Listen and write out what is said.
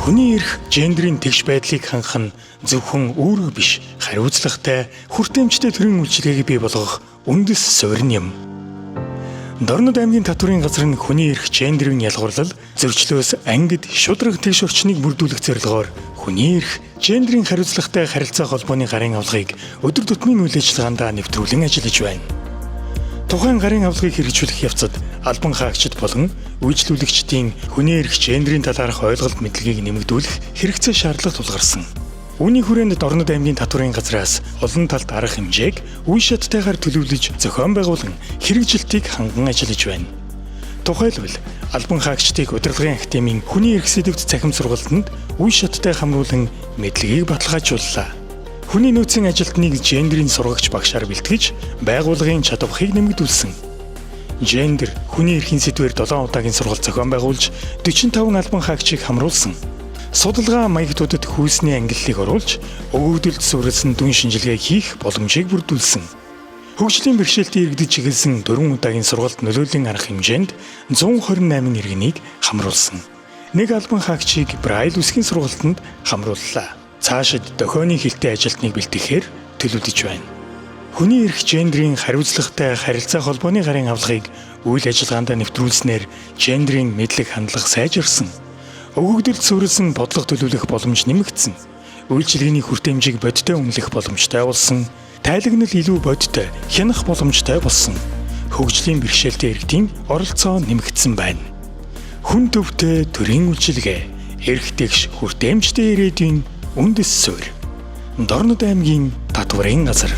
Хүний эрх гендрийн тэгш байдлыг хангах нь зөвхөн үүрэг биш, хариуцлагатай, хүртээмжтэй төрийн үйлчилгээг бий болгох үндэс суурь юм. Дорнод аймгийн татварын газар нь хүний эрх гендрийн ялгуурлал, зөрчлөөс ангид шударга тэгш орчныг бүрдүүлэх зорилгоор хүний эрх гендрийн хариуцлагатай харилцаа холбооны гарын авлагыг өдөр тутмын үйл ажиллагаанд нэвтрүүлэн ажиллаж байна. Тухайн гарын авлагыг хэрэгжүүлэх явцад албан хаагчид болон үйлчлүүлэгчдийн хүний эрх гендрийн талаарх ойлголт мэдлэгийг нэмэгдүүлэх хэрэгцээ шаардлага тулгарсан. Үүний хүрээнд Дорнод аймгийн татварын газраас олон талт арга хэмжээг үе шаттайгаар төлөвлөж зохион байгуулан хэрэгжилтийг ханган ажиллаж байна. Тухайлбал, албан хаагчдыг удирдлагын академийн хүний эрх сэдэвт цахим сургалтанд үе шаттай хамруулан мэдлэгийг баталгаажууллаа. Хүний нөөцийн ажилтныг гендрийн сургагч багшаар бэлтгэж байгууллагын чадварыг нэмэгдүүлсэн. Гендер хүний эрхийн сэдвээр 7 удаагийн сургалт зохион байгуулж 45 албан хаагчийг хамруулсан. Судалгаа маягтуудад хүйсний ангиллыг оруулж өгөгдөлд суурилсан дүн шинжилгээ хийх боломжийг бүрдүүлсэн. Хөгжлийн бэрхшээлтэй иргэдэд чиглэсэн 4 удаагийн сургалт нөлөөллийн арга хэмжээнд 128 иргэнийг хамруулсан. Нэг албан хаагчийг Брайль үсгийн сургалтанд хамрууллаа. Цаашид дохионы хэлтэй ажилтныг бэлтгэхээр төлөвлөж байна. Хүний эрх гендрийн хариуцлагатай харилцаа холбооны гарын авлагыг үйл ажиллагаанд нэвтрүүлснээр гендрийн мэдлэг хандлага сайжирсан. Өгөгдөлд суурилсан бодлого төлөвлөх боломж нэмэгдсэн. Үйлчилгээний хүртээмжийг бодиттой үнэлэх боломжтой болсон. Тайлагнал илүү бодиттой хянах боломжтой болсон. Хөгжлийн бэрхшээлтэй иргэдийн оролцоо нэмэгдсэн байна. Хүн төвтэй төрийн үйлчилгээ, эрх тэгш хүртээмжтэй ирээдүйн үндэс суурь. Дорнод аймгийн татварын газар.